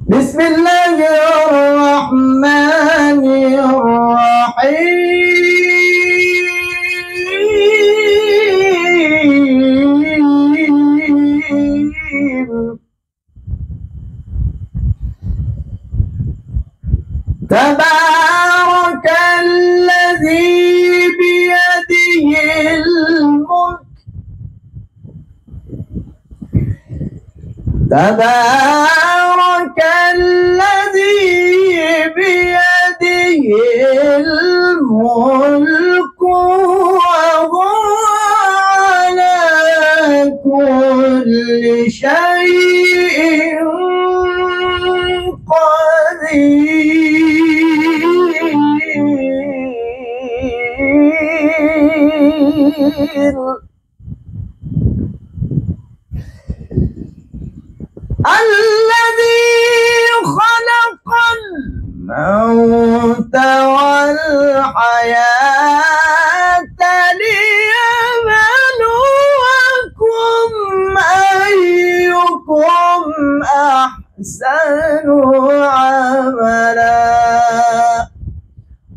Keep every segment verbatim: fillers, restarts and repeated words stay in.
بسم الله الرحمن الرحيم. تبارك الذي بيده الملك. تبارك الذي بيده الملك وهو على كل شيء قدير. الذي خلق الموت والحياة ليبلوكم أيكم أحسن عملا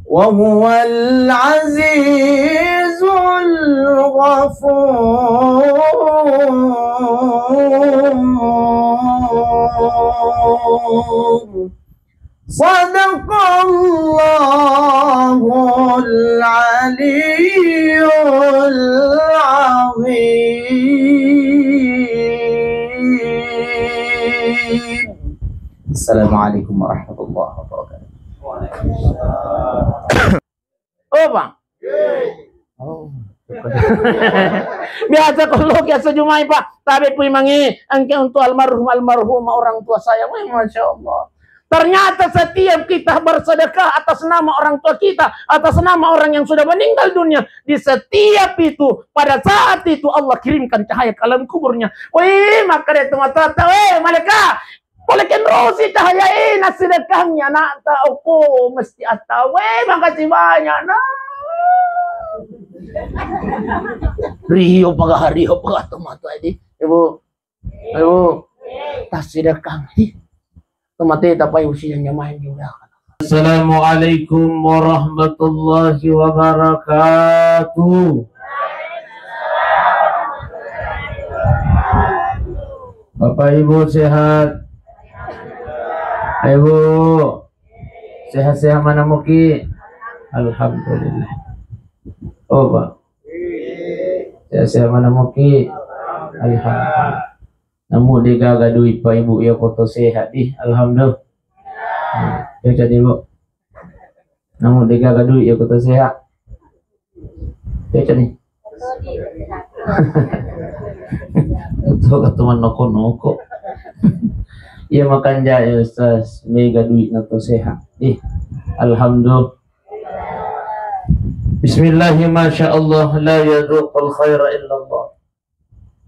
وهو العزيز الغفور. صدق الله العلي العظيم. السلام عليكم ورحمة الله وبركاته. Oh, Pak. Oh. Biasa kalau biasa jumai, Pak. Tapi pui mangi, engke untuk almarhum, almarhumah, orang tua saya. Weh, Masya Allah. Ternyata setiap kita bersedekah atas nama orang tua kita, atas nama orang yang sudah meninggal dunia, di setiap itu, pada saat itu Allah kirimkan cahaya ke alam kuburnya. Weh, maka dia tu mata, weh, malaikat, Pole kenrosi cahayae nassedekkangngi anakta, okko mesti atta. Weh, makasih banyak, Nak. Rio paga, rio paga tomatoa di. Ibu. Ibu. Tassedekkangngi. Tomate tapai usia nyamai di udah. Assalamualaikum warahmatullahi wabarakatuh. Bapak Ibu sehat? Ibu sehat-sehat mana muki? Alhamdulillah. Oh, Pak. Sehat-sehat mana muki? Alhamdulillah. Namu de gaga duit, Pak Ibu, ya koto sehat di. Alhamdulillah. Nah, cocok di, Bu. Namu de gaga duit, ya koto sehat. Cocok ni. Itu kata teman noko-noko. Iya, makanja ya, Ustaz, mega duit na to sehat. Ih, alhamdulillah. Bismillahirrahmanirrahim. Masya Allah, la yazuqul khaira illallah.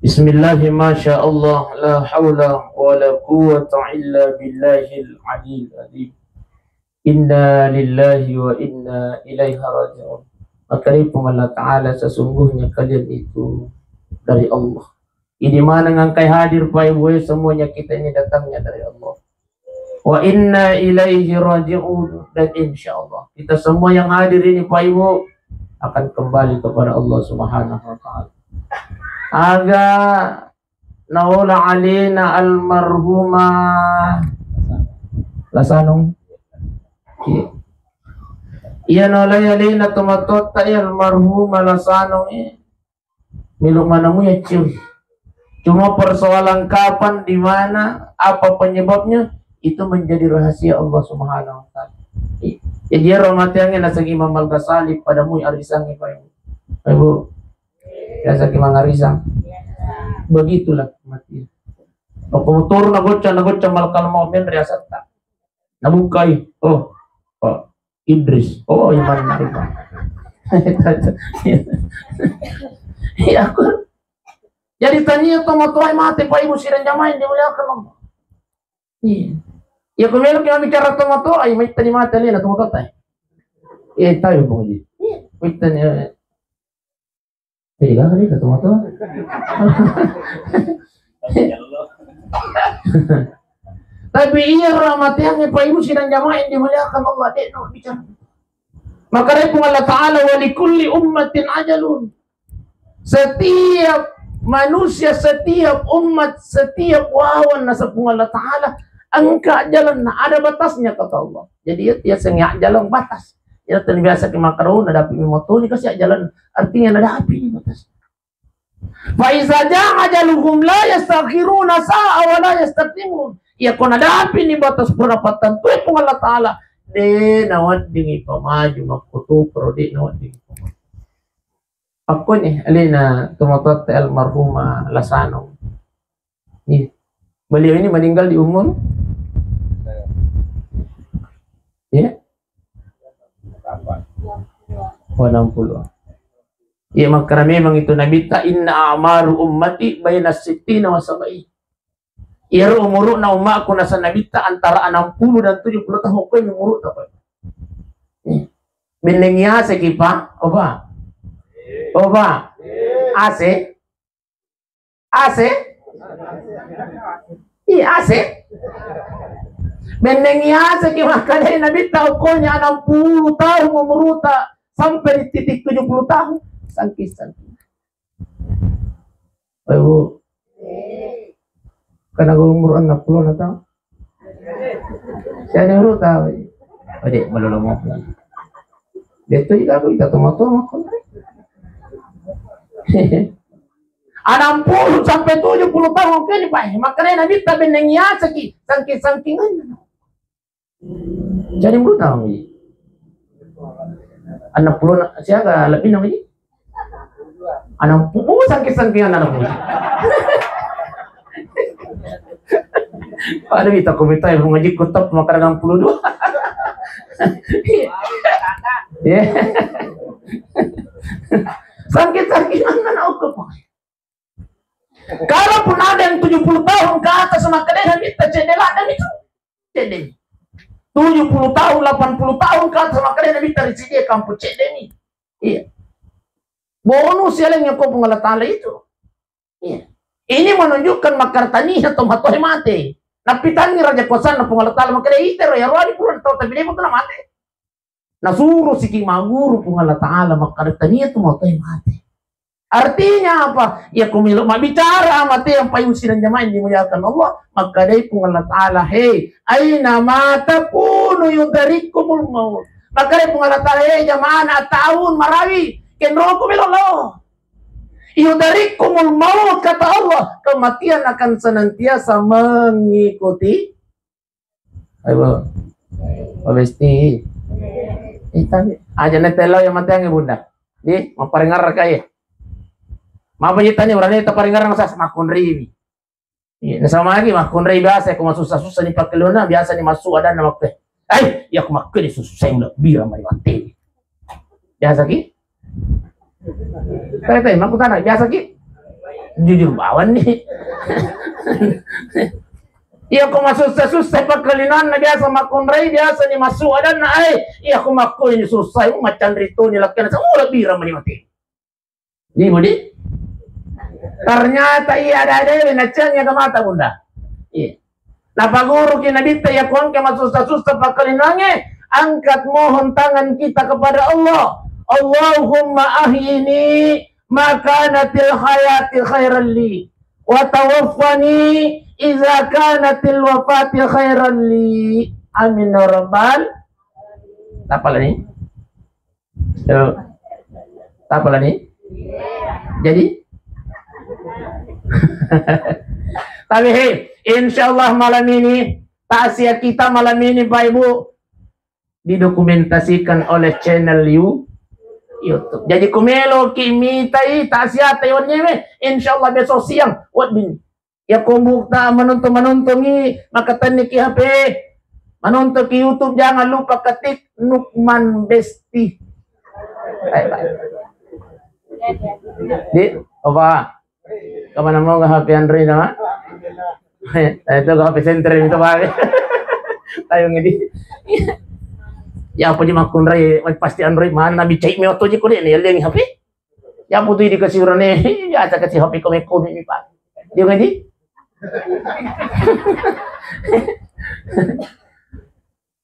Bismillahirrahmanirrahim. Masya Allah, la haula wa la quwwata illa billahil aliyil azim. Inna lillahi wa inna ilaihi raji'un. Maka dari Allah Ta'ala, sesungguhnya kalian itu dari Allah. Ini mana ngangkai hadir, Pak Ibu, semuanya kita ini datangnya dari Allah. Wa inna ilaihi raji'un. Dan insya Allah, kita semua yang hadir ini, Pak Ibu, akan kembali kepada Allah Subhanahu wa Ta'ala. Aga naola alena almarhumah Lasanong. Iya. Iya, naola alena tomatoatta, iya, almarhumah Lasanong, iya. Melo manamui accuri. Cuma persoalan kapan, di mana, apa penyebabnya, itu menjadi rahasia Allah Subhanahu wa Ta'ala. Jadi, ero mateangnge naseng Imam Al-Ghazali, pada mui arisangnge, Pak Ibu. Pak Ibu, biasa ki mangarisang. Begitulah mati. Apa motor na gocca, na gocca malakal maut men riasetta. Nabukai, oh, Pak Idris. Oh, iman narima. Iya, aku. Jadi tania tomatoa mate, Pak Ibu sidang jamaah yang dimuliakan Allah. Iya. Ya, ku melo ki bicara tomatoa, iya, maittani mate alena tomatoa tai. Iya, tahu, Bung Haji. Iya, maittani, eh. Jadi gagal nih, tomatoa. Tapi iya ramateangnge Pak Ibu sidang jamaah yang dimuliakan Allah, de' nabicara. Maka dari Puang Allah Ta'ala, "Wa likulli ummatin ajalun." Setiap manusia, setiap umat, setiap wawan naseng Puang Allah Ta'ala, engka ajalanna, ada batasnya, kata Allah. Jadi, ya, ya, sengak jalan batas. Ya, terbiasa ke makarona, dapat memotoni, kasih jalan. Artinya, ada api di batas. Fa iza jaa ajaluhum la yastakhiruna sa'a wa la yastaqdimun. Iya, ko nadapi ni batas pura pattantu e Puang Allah Ta'ala, de' naweddingi pamaju makkutoparo, de' naweddingi pamaju. Akkoni alena tomatoatta almarhumah Lasano. Iya. Beliau ini meninggal di umur, ya, oh, enam puluh. Iya, makkara memang itu Nabitta, "Inna a'maru ummati baina sittina wa sab'in." Iyaro umuru'na ummaku naseng Nabitta antara enam puluh dan tujuh puluh tahun, koe umuru'ta koe. Iya. Bennengi aseki, Pak. Oba. Oba. Ase. Ase? Iya, ase. Bennengi aseki makkadai Nabitta, okkonya enam puluh tahun umuruta sampai di titik tujuh puluh tahun. Sangki, sangki. Ayo, Bu. Karena gue umur enam puluh tahun. Saya nyuruh tahu. Ode, melulu mau. Dia tuh juga aku, kita tuh mau tuh mau. Enam puluh sampai tujuh puluh tahun ke ni, Pak. Makanya Nabitta bennengi aseki, sangking-sangkinganna. Jadi, menurut tahu, Wi? Enam puluh na-, siaga lebih namanya? Enam puluh, sangking-sangkinganna enam puluh. Ada kita komentar yang ngaji kutub makan enam puluh dua. Ya. Sangking-sangkinganna, Pak. Kalaupun ada yang tujuh puluh tahun ke atas, maka dia Nabitta cedde ladang itu. Cedde. Tujuh puluh tahun, delapan puluh tahun ke atas, maka dia Nabitta risidi kampung cedde ni. Iya. Bonus ya lainnya kau Puang Allah Ta'ala itu. Iya. Ini menunjukkan makartani atau matoe mate. Napitangi raja kuasana Puang Allah Ta'ala, maka dia itero ya roh di pura tau, tapi dia betul mate. Nasuro siki maguru Puang Allah Ta'ala, makkada tania tu matoe mate. Artinya apa? Ya, ku melo mabbicara mate yang payung sidang jamaah yang dimuliakan Allah, makkadai Puang Allah Ta'ala, "Hei, aina ma takunu yudrikkumul maut." Makkadai Puang Allah Ta'ala, "Hei, jamaah na taun marawi, kenroku melo lo. Yudrikkumul maut," kata Allah, kematian akan senantiasa mengikuti Ayo, Bro. Pak Besti. Eh, tapi aja na tello yang mateangnge, Bunda. Di, mapparengngerraka, iya. Mapa jitani, urane taparengngerrang sas makkunrimi. Iya, nasama lagi makkunrai biasa, ko masussa-sussa ni pakkelona, biasa ni massu adanna makke. Ai, iya ko makke ni sussa, udah bira mari mati. Biasa ki? Tanya-tanya, makkutana, biasa ki? Jujur bawang ni. Iya ko masussa-sussa pakkalinanna biasa makkunrai, biasa ni massu adanna, ai, iya ko makku ini sussa, macam ritu ni lakkena, sa, oh, lebih ramai mati. Ni mudi? Ternyata iya ada dewe, nacang ya mata, Bunda. Iya. Napaguruki Nabitta, iya ko engka masussa-sussa pakkalinangnge, angkat mohon tangan kita kepada Allah. Allahumma ahyini ma kanatil hayati khairan li, wa tawaffani iza kanatil wafati khairan li. Amin ya rabbal. Apa lagi? Yo. Apa lagi? Jadi? Tapi, hei, insya Allah malam ini, takziah kita malam ini, Bapak Ibu, didokumentasikan oleh channel You-, YouTube. Jadi, ko meloki mitai takziah taiwannya, insya Allah besok siang, wedding. Ya, ko mbuta menonton-menontongi, makatenniki H P, menontonki YouTube, jangan lupa ketik Nukman Besti. Baik, Pak. Di, apa? Kemana mau nggak H P Android, nama? Eh, itu nggak H P senter itu, Pak. Ayo, ngedi. Ya, apa aja makkunrai, pasti Android mana, bicai mi oto ji kode ni, yang H P. Ya, butuh dikasih urane, ya, ada kasih H P ko meko mi, Pak. Dia ngedi.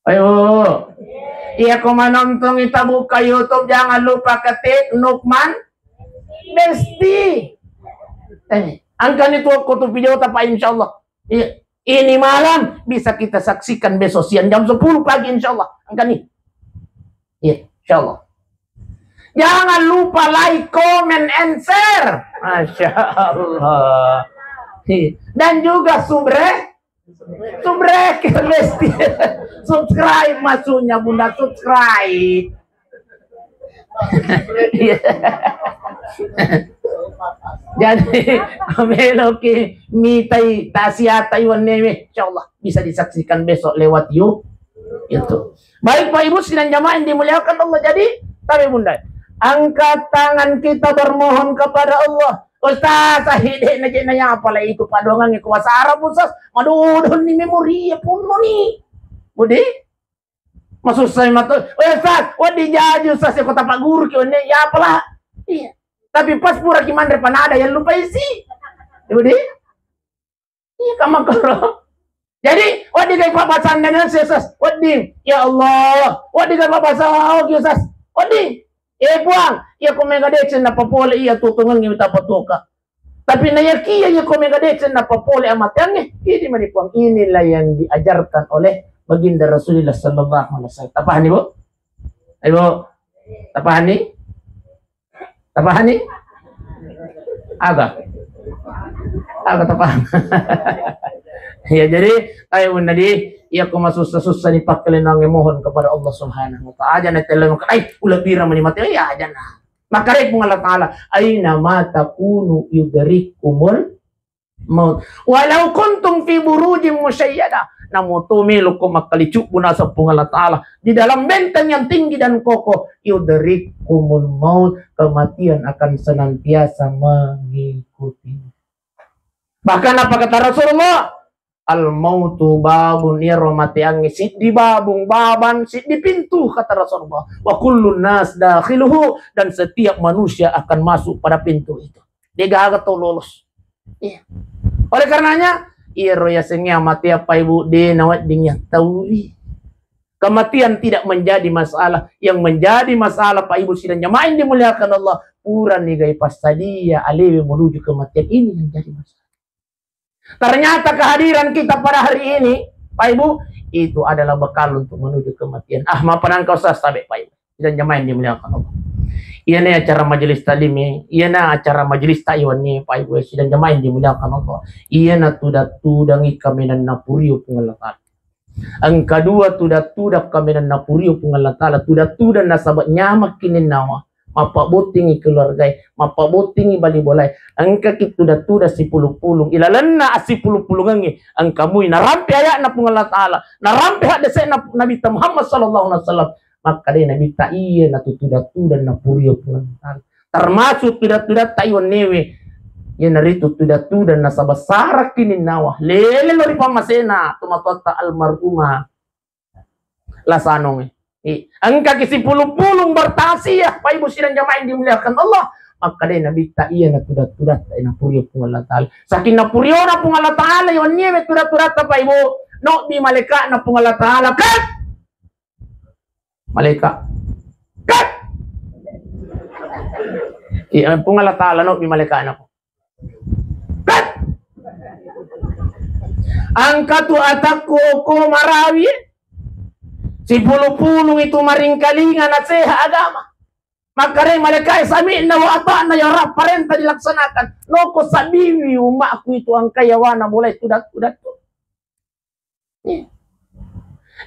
Ayo. Iya, ko manontongi, tabuka YouTube, jangan lupa ketik Nukman Besti. Eh, angkani tu ko tu video ta, Pak, insyaallah. Iya. Ini malam bisa kita saksikan besok siang jam sepuluh pagi, insyaallah. Angkani. Iya, insyaallah. Jangan lupa like, comment, and share. Masya Allah. Iya. Dan juga subre-, subrek, Besti. Subscribe maksudnya, Bunda, subscribe. Iya. Jadi, meloki mitai tasiatai wennewe, insyaallah bisa disaksikan besok lewat you-, YouTube. Baik, Pak Ibu sidang jamaah yang dimuliakan Allah. Jadi, tapi Bunda, angkat tangan kita bermohon kepada Allah. Ustaz, sahide na je na ya, apalagi itu padongan kuasa Arab, Ustaz. Madodon ni memori ya punno ni. Budi? Masussa mato. Oh, Ustaz, wedding jaji, Ustaz, ya, ko tapagguruki wenni, ya, apalah. Iya. Tapi pas puraki manre panada, ya, lupa isi. Ibu di? Iya, kamakaro. Jadi, wedding kai pabasang dengan, Ustaz. Wedding. Ya Allah. Wedding kai pabasang, oh, Ustaz. Wedding. Eh, Puang, iya ko mega deceng napapole iya tutungengngi tapatoka. Tapi nayakia iya ko mega deceng napapole amateangnge, idi mani, Puang. Inilah yang diajarkan oleh Baginda Rasulullah sallallahu alaihi wasallam. Tapahani, Bu? Ayo, Bu. Tapahani? Tapahani? Aga? Aga tapahani? Ya, jadi, ayo, Bunda di, iya ko masussa-sussa ni pakkalenangnge, mohon kepada Allah Subhanahu wa Ta'ala. Aja na telle maka, ai, ulebira mani mate, ya, aja na. Makkedai Puang Allah Ta'ala, "Aina ma takunu yudrikkumul maut. Walau kuntum fi burujim musyayyada." Namo to melo ko makkalicubbu naseng Puang Allah Ta'ala di dalam benteng yang tinggi dan kokoh, yudrikkumul maut, kematian akan senantiasa mengikuti. Bahkan apa kata Rasulullah? "Al mautu babun," iyaro mateangnge siddi babung, baban, siddi pintu, kata Rasulullah. "Wa kullun nas dakhiluhu," dan setiap manusia akan masuk pada pintu itu. Degaga tau lolos. Iya. Oleh karenanya, iyaro yasengnge amatea, Pak Ibu, de nawedding yattaui. Kematian tidak menjadi masalah. Yang menjadi masalah, Pak Ibu sidang jamaah yang dimuliakan Allah, purani gai passadia alewe menuju kematian, ini yang jadi masalah. Ternyata kehadiran kita pada hari ini, Pak Ibu, itu adalah bekal untuk menuju kematian. Ah, mapanangka usah sabe, Pak Ibu. Dan jamaah yang dimuliakan Allah. Iyana acara majelis taklim, iyana acara majelis ta'lim ni, Pak Ibu, sidang jamaah yang dimuliakan Allah. Iyana tudang-tudangi kaminang napurio Puang Allah Ta'ala. Engka dua tudang-tudang kaminang napurio Puang Allah Ta'ala, tudang-tudang nasaba nyameng kininnawa, mappabottingi keluargae, mappabottingi bali bolae. Engkaki tudang-tudang sipulung-pulung, ilalenna assipulung-pulungengnge, engka mui narampe aya'na Puang Allah Ta'ala, narampe haddese'na Nabitta Muhammad sallallahu alaihi wasallam. Makkedai Nabitta, iya natu tudang-tudang napurio Puang Allah Ta'ala. Termasuk tudang-tudatta iwennewe, iyanaritu tudang-tudang nasaba sarang kininnawa, lele lo ri pammasena tomatoatta almarhumah Lasanonge. I, engkaki sipulung-pulung bertasiah, Pak Ibu sidang jamaah yang dimuliakan Allah. Makkedai Nabitta, iya na tudang-tudatta napurio Puang Allah Ta'ala. Saking napuriona Puang Allah Ta'ala, iwenniewe tudang-tudatta, Pak Ibu, nobbi malaika'na Puang Allah Ta'ala, kat! Malaika. Kat! Iya, Puang Allah Ta'ala, nobbi malaika'na. Kat! Engka tu atakku ko marawi, sipulung-pulung itu maringkalinga naseha agama. Makkedai malaikae, sami'na wa ata'na, ya Rabb, parenta dilaksanakan. Noko sabbiwi ummakku itu engka yawana mulai tudang-tudang tu. Iya.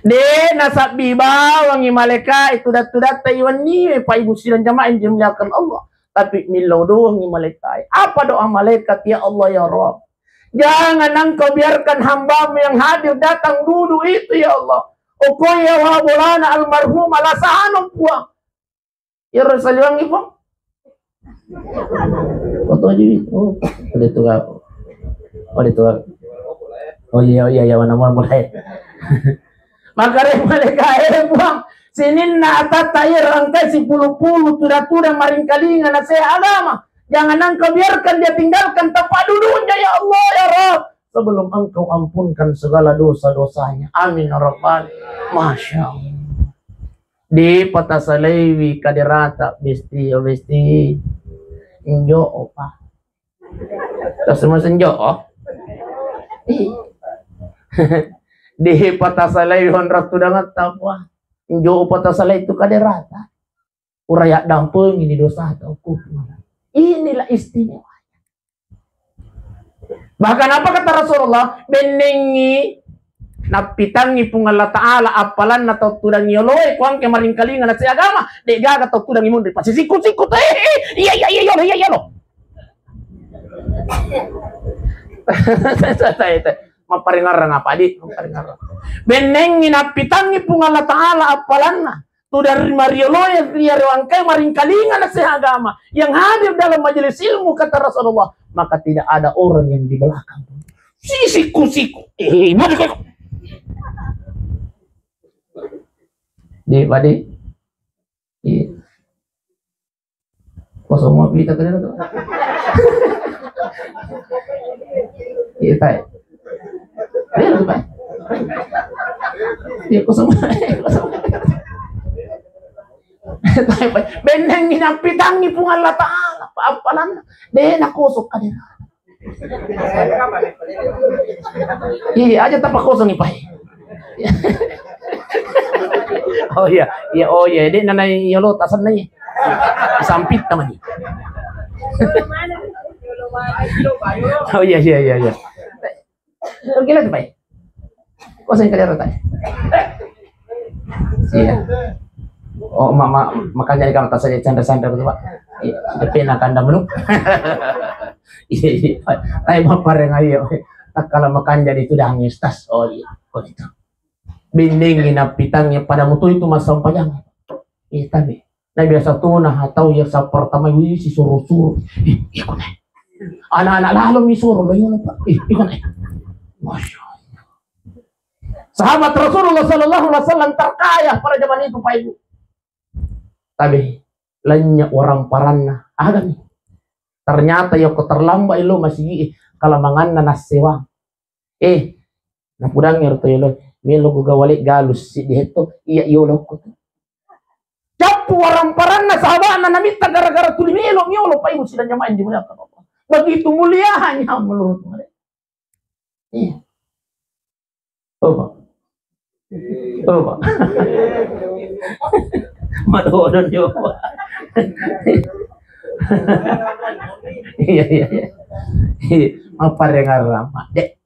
De nasabbi bawangi malaikae tudang-tudatta iwenniwe, Pak Ibu sidang jamaah yang dimuliakan Allah. Tapi millau doangi malaikae. Apa doa malaikat? Ya Allah, ya Rabb, jangan Engkau biarkan hambamu yang hadir datang duduk itu, ya Allah. Okko iya wa bolana almarhumah Lasanong, Puang. Iyaro saliwangngi, Puang. Foto aja, Wi. Oh, udah tua. Oh, udah tua. Oh iya, oh iya, iya, mana mau mulai. Makkedai malaikae, Puang, sininna atatta iyaro engka sipulung-pulung tudang-tudang maringkalinga naseha agama. Jangan Engkau biarkan dia tinggalkan tempat duduknya, ya Allah, ya Rabb. sebelum engkau ampunkan segala dosa-dosanya. Amin ya rabbal. Masya Allah. Dipatasalaiwi kaderata, besti, oh besti. Njo opa. Tas mas njo, oh. Ih. Dipatasalaiwi honra tudangetta, apa? Njo opa tasalai tu kaderata. Pura yaddampengi ni dosata, okko Puang. Inilah istimewanya. Bahkan apa kata Rasulullah? Bennengngi nappitangngi Puang Allah Ta'ala appalanna tau tudang yoloe, kuangke maringkalinga nase agama, de gaga tau tudang imunri, pasti sikku-sikku, eh, eh, iya, iya, iya, yolo, iya, yolo. Mapparingarrang apa, di? Mapparingarrang. Bennengngi nappitangngi Puang Allah Ta'ala appalanna tu dari marioloe ri yarewangkae maringkalinga nasihat agama yang hadir dalam majelis ilmu, kata Rasulullah, maka tidak ada orang yang di belakang. Siku-siku. Eh, mana kau? Di, padi. Iya. Kosong mau pita tadi tu. Iya, tai. Iya, tu, tai. Iya, kosong. Kosong. Tai, tai. Bennengngi nappitangngi Puang Allah Ta'ala, apa-apalan. De na kosong kadera. Iya, aja tapakosong ni, Pak. Oh iya, iya, oh iya, dek nanai yolo tasan nai. Sampit tamani. Oh iya, iya, iya, iya. Oke lah, Pak. Kosong kadera tadi. Iya. Oh, mama, makanya di kamar tasanya canda-canda betul, Pak. Iya, tapi nak kandang belum. Iya, iya. Tapi bapak yang ayo. Tak kalau makan jadi itu dah nangis tas. Oh iya, begitu. Binding inapitang yang pada mutu itu mas sampajang. Iya, tapi. Nah, biasa tu nah atau ya sa pertama wisi suruh-suruh. Ih, ikut nih. Anak-anak lalu mi suruh lo, iya, Pak. Ih, ikut nih. Masya Allah. Sahabat Rasulullah sallallahu alaihi wasallam terkaya pada zaman itu, Pak Ibu. Tapi lenya orang paranna, agami. Ternyata yako terlambat lo masigi, kalamanganna nassewa. Eh, napudangi ro to yolo, melo ku gawale galus si dihetto, iya yolo ko. Cappu orang paranna sahabatna namitta gara-gara tuli melo miolo, Pak Ibu sidang jamaah yang dimuliakan Allah. Begitu mulianya menurut mereka. Iya. Coba. Coba. Madodon coba. Iya, iya, iya. Iya, apa dengar lama? Dek.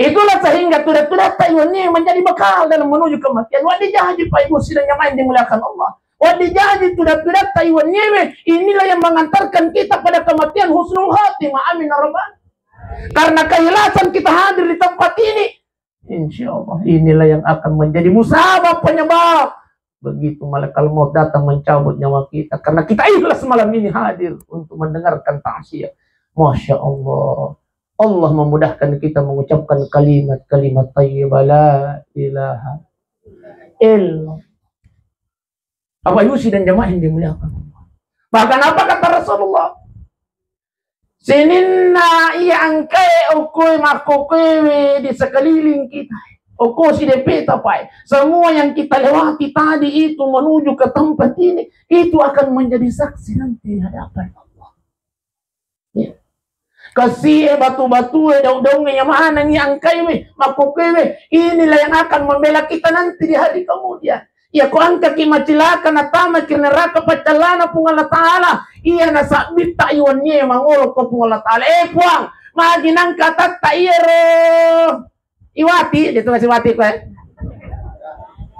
Itulah sehingga tuda-tuda taiwan ini menjadi bekal dalam menuju kematian. Wadi jaji Pak Ibu sidang yang main dimuliakan Allah. Wadi jaji tuda-tuda taiwan ini, inilah yang mengantarkan kita pada kematian husnul khatimah. Amin ya rabbal. Karena keikhlasan kita hadir di tempat ini, insya Allah inilah yang akan menjadi musabab penyebab begitu malaikat maut datang mencabut nyawa kita karena kita ikhlas malam ini hadir untuk mendengarkan takziah. Masya Allah. Allah memudahkan kita mengucapkan kalimat-kalimat thayyibah la ilaha illallah. Bapak Ibu sidang jamaah yang dimuliakan Allah. Bahkan apa kata Rasulullah? Sininna iya engkae okkoe makkokoewe di sekeliling kita. Okko si depeta, Pak. Semua yang kita lewati tadi itu menuju ke tempat ini, itu akan menjadi saksi nanti di hadapan Allah. Ya. Kasie batu-batue daung-daungnge iya maneng iya engkaiwe makkokoewe, inilah yang akan membela kita nanti di hari kemudian. Iya ko engkaki macilaka natamaki neraka paccallana Puang Allah Ta'ala, iya nasabbitta iwennie mangolo ko Puang Allah Ta'ala, eh Puang, magi nangka tatta iyero. Iwati, de tu kasi wati ko, eh.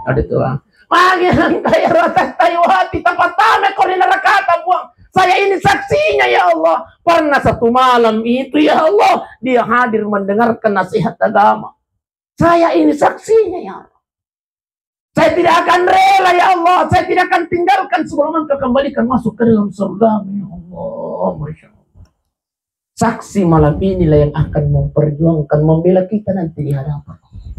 Ada tu, ah. Magi nangka iyaro tatta iwati, tapattame ko ri nerakata, Puang. Saya ini saksinya, ya Allah. Pernah satu malam itu, ya Allah, dia hadir mendengarkan nasihat agama. Saya ini saksinya, ya Allah. Saya tidak akan rela, ya Allah. Saya tidak akan tinggalkan sebelum Engkau kembalikan masuk ke dalam surga-Mu, ya Allah. Masya Allah. Saksi malam inilah yang akan memperjuangkan, membela kita nanti di hadapan Allah.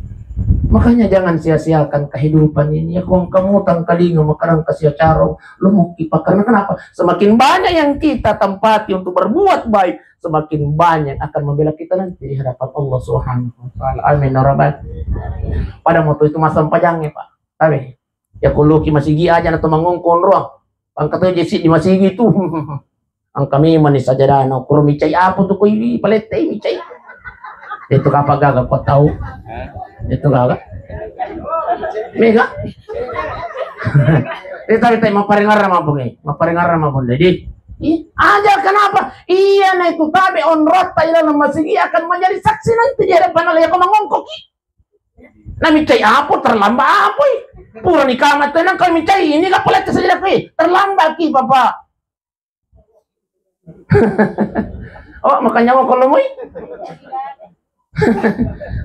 Makanya jangan sia-siakan kehidupan ini. Ya, kong kamu tangkalinga makarang kasia carong, lo muki pakarna. Kenapa? Semakin banyak yang kita tempati untuk berbuat baik, semakin banyak akan membela kita nanti di hadapan Allah Subhanahu wa Ta'ala. Amin ya Rabbal. Pada waktu itu masa pajangnge, Pak. Tapi ya, koloki masigi aja na to mangongkong roang. Pangkat aja si di masigi itu. Engka memang ni sajadana, kuro micai apa tu koi palette micai. Itu kapa gaga kau tahu? Itu gaga. Mega. Itu tadi tadi maparingarra mampu ni, maparingarra mampu. Jadi, ih, aja kenapa? Iya na itu tabe onrot tai dalam masigi akan menjadi saksi nanti di hadapan Allah ya kau mangongkoki. Na micai apa terlambat apa? Pura ni kamat tenang kau micai ini kapa palette saja kui. Terlambat ki, Bapak. Oh, makanya mau kalau mui.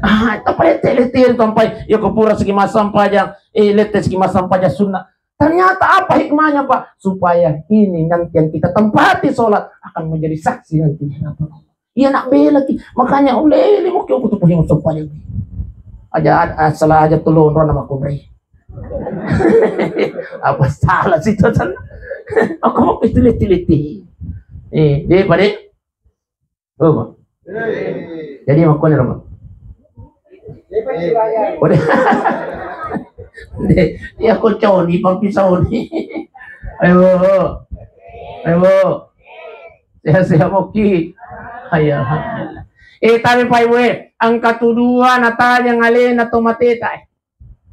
Ah, itu palette lette tompai. Ya, kau pura segi masam paja. Eh, lette segi masam paja sunnah. Ternyata apa hikmahnya, Pak? Supaya ini nanti yang kita tempati sholat akan menjadi saksi nanti di hadapan Allah. Iya, nak bela ki. Makanya ulele mo ki aku tu puhi masam paja. Aja, ah, salah aja tulung rona makumri. Apa salah sih tuh? Aku mau itu leti-leti. Eh, dia pada. Oh, Pak. Jadi makanya apa? Udah. Deh, ya kok coni pampi sauni. Ayo. Ayo. Sehat-sehat moki. Ayo, alhamdulillah. Eh, tapi Pak Ibu, eh, engka tu dua natajang alena to mateta, eh.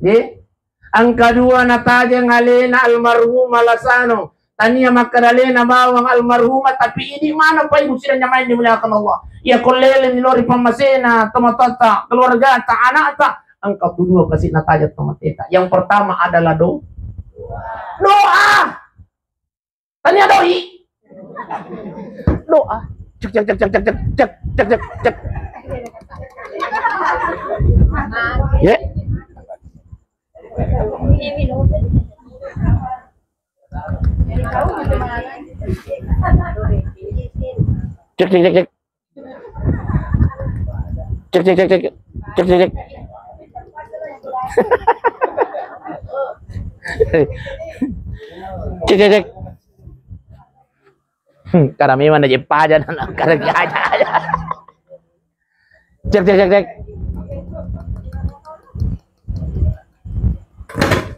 Ye? Engka dua natajang alena almarhumah Lasano. Tania makkeda alena bawang almarhumah, tapi idi mana Pak Ibu sidang jamaah yang dimuliakan Allah. Ya kollele ni lori pammasena, tomatoatta, keluargata, anakta. Engka tu dua kasi natajang to mateta. Yang pertama adalah do-, doa. Tania doi. Doa. Cek, cek, cek, cek, cek, cek, cek, cek, cek. Ye. Cek, cek, cek, cek. Cek, cek, cek, cek. Cek, cek, cek. Cek, cek, cek. Hmm, karena memang aja paja, karena aja, aja. Cek, cek, cek, cek.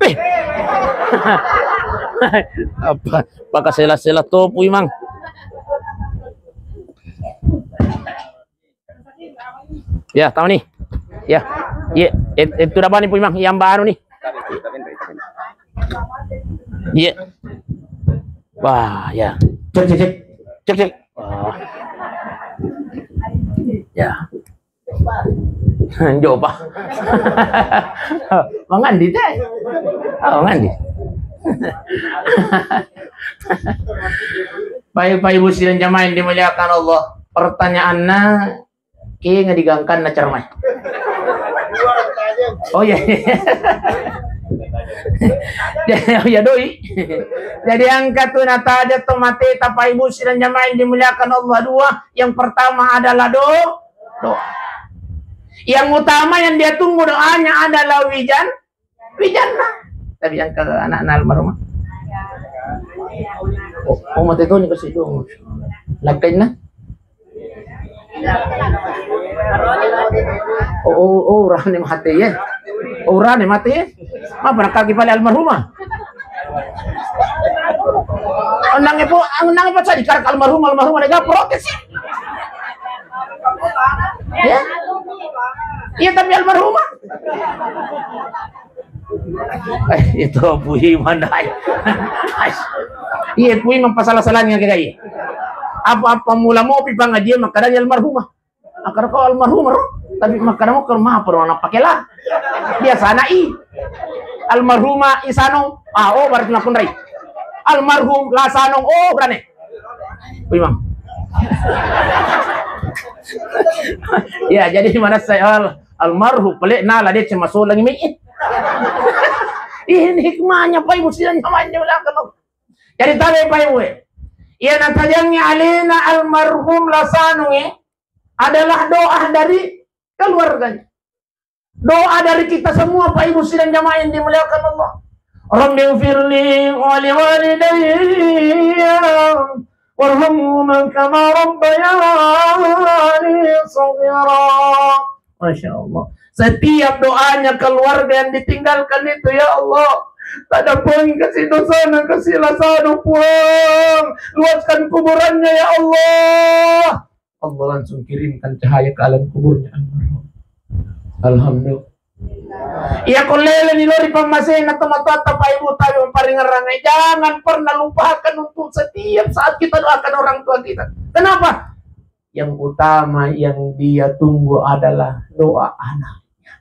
Eh. Apa? Pakai sela-sela topu, Imang. Ya, tahu nih. Ya. Iya, et-, itu udah nih, Imang, yang baru nih. Iya. Wah, ya. Cek, cek, cek. Cek, cek. Wah. Ya. Coba. Mangandi teh. Oh, mangandi. Baik, Bapak Ibu sidang jamaah yang dimuliakan Allah. Pertanyaannya, kenga digangkanna ceramah. Oh iya. Oh iya, doi. Jadi engka tu natajang to mateta Bapak Ibu sidang jamaah yang dimuliakan Allah dua. Yang pertama adalah do-, doa. Yang utama yang dia tunggu doanya adalah wijan, wijanna. Tapi yang ke anak-anak almarhumah. Oh, oh, mate tu ni kasi tu. Lakainna. Oh, oh, oh, urane mate ye. Oh, urane mate ye. Apa nak kaki pale almarhumah? Anangnge po, anangnge po tadi karak almarhumah, almarhumah lega protes ya. Ya? Iya, tapi almarhumah. Eh, itu Pui mandai. Iya, Pui mapasalah-salahnya kayak iya. Apa-apa mula mau pi pengajian makkadani almarhumah. Akar kau almarhumah, ro? Tapi makkada mau ke rumah apa, ro? Anak pakai lah. Biasa anak i. Almarhumah Isanong. Ah, oh, berarti nakun rai. Almarhum Lasanong. Oh, berani. Wih, Mang. Ya, jadi mana saya al-, almarhum, pelik, nah, lah, dia cuma solang ini. Ini hikmahnya, Pak Ibu, sidang jamaah yang dimuliakan Allah. Jadi, tabe, Pak Ibu, eh. Iya, natajangnya alena almarhum Lasanong, eh, adalah doa dari keluarganya. Doa dari kita semua, Pak Ibu sidang jamaah yang dimuliakan Allah. Rabbighfirli wa liwalidayya warhamhuma kama rabbayani shaghira. Masya Allah. Setiap doanya keluarga yang ditinggalkan itu, ya Allah, tadampengi kasi dosana, kasi lasana, Puang. Luaskan kuburannya, ya Allah. Allah langsung kirimkan cahaya ke alam kuburnya almarhum. Alhamdulillah. Iya, ko lele ni lori pammasena tomatoatta, Pak Ibu, tapi paringerrangai, jangan pernah lupakan untuk setiap saat kita doakan orang tua kita. Kenapa? Yang utama yang dia tunggu adalah doa anaknya.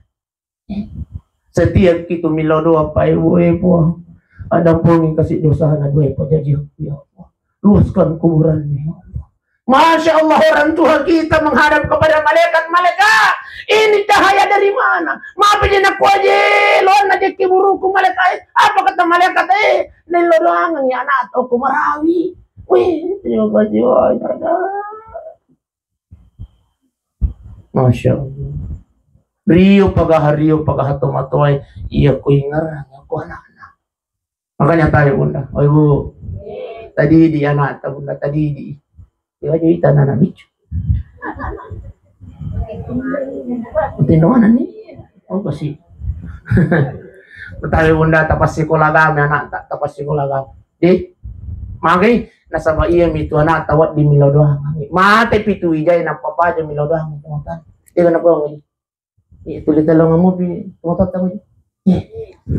Setiap kita milo doa, Pak Ibu, eh, Puang, adampengi kasi dosana dua pajajiakku, ya Allah. Luaskan kuburannya, ya Allah. Masya Allah, orang tua kita menghadap kepada malaikat. Malaikat, ini cahaya dari mana? Maaf, jadi nak kuaje, lo anak jadi buruku, malaikat. Apa kata malaikat? Eh, nelo doangan ya anak toko marawi. Wih, terima kasih banyak. Masya Allah. Rio pagaha, rio pagaha tomatoae, iya kuingerang aku anakna. Makanya tayo, Bunda. Oh, Ibu. Tadi di anak, Bunda, tadi di. Iya, jadi tanah anak bicu. Tindoanan nih. Oh, pasti. Tayo, Bunda, tapas sekolah kami, anak tak tapas sekolah kami. Deh, magai nasaba iya mitu anak tawa di milo doang. Mate pitu ijai napapaja milo doang, teman-teman. Iya, kenapa, Bang? Iya, tuli tello ngamupi, motor tamu. Iya.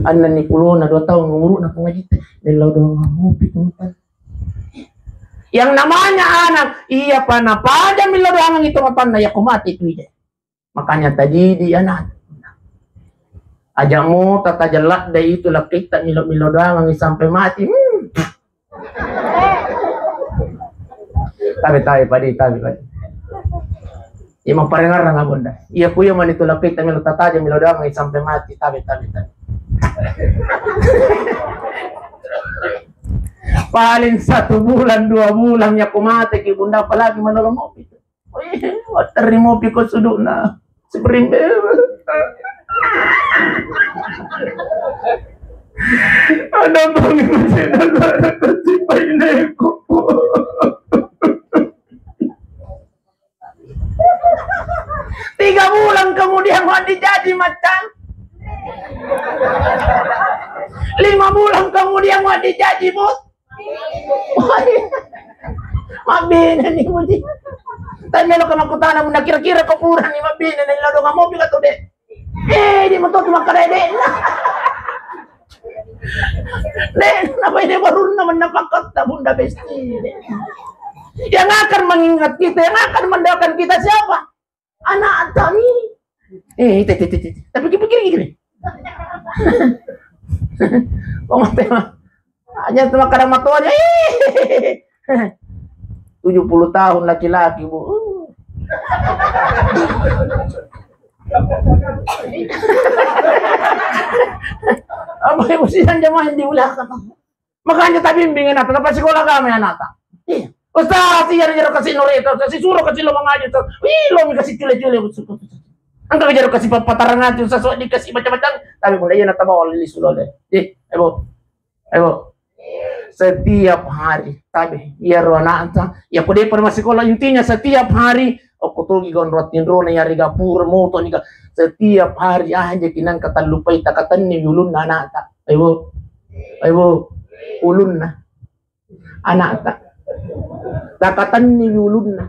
Anna ni pulona dua tahun umuru na pengaji te. Nello doang ngamupi, teman. Yang namanya anak, iya, pana pada millo doang itu mapanna, ya, ko mati tu ide. Makanya tadi di anak. Aja mo tata jelak deh itu, lakitta millo-millo doang sampai mati. Hmm. Tabe, tabe, padi, tabe, padi. Iya, mapparengarang, Bunda. Iya, ku iya mani tu lakitta melo tataja, melo doang sampai mati. Tabe, tabe, tabe. Paling satu bulan, dua bulan, ya, ku mate ki, Bunda, apalagi manolong mopi. Wih, watterri mopi ko sudukna. Spring bed. Ada bangi masih ada kecil paineko. Tiga bulan kemudian mau dijaji macam. Lima bulan kemudian mau dijaji, Bos. Mabbene ni muji. Tanya lo kama kutana, Bunda, kira-kira ko pura ni mabbene ni lo donga mopi ka tu, Dek? Eh, di moto tu makkada, Dek. Dek, napa ini baru nama napa kota, Bunda Besti, Dek? Yang akan mengingat kita, yang akan mendoakan kita siapa? Anak kami. Eh, itu, itu, itu, itu. Tapi pikir gini. Pamate mah. Aja tu makkada matoa aja. Tujuh puluh tahun laki-laki, Bu. Apa yang mesti jamaah yang diulahkan? Makanya tabimbing anakta, tapasikola kami anakta. Iya. Ustaz, iya, iya, kasih noreta, kasih suruh, kasih lo mengaji, Ustaz. Wih, lo mi kasih cule-cule, Ustaz. Engka jero kasih papatarang ati, Ustaz, sok dikasih macam-macam. Tapi mulai iya natabawa lili sulole. Eh, ayo, Bu. Ayo, Bu. Setiap hari, tapi iya ro anakta, ya ko depa masikola, intinya setiap hari, aku tugi gondrot tindrona, ya riga pura moto nika. Setiap hari aja kinang katallupai takatenni ulunna anakta. Ayo, Bu. Ayo, Bu. Ulunna. Anakta. Takatenni ulunna.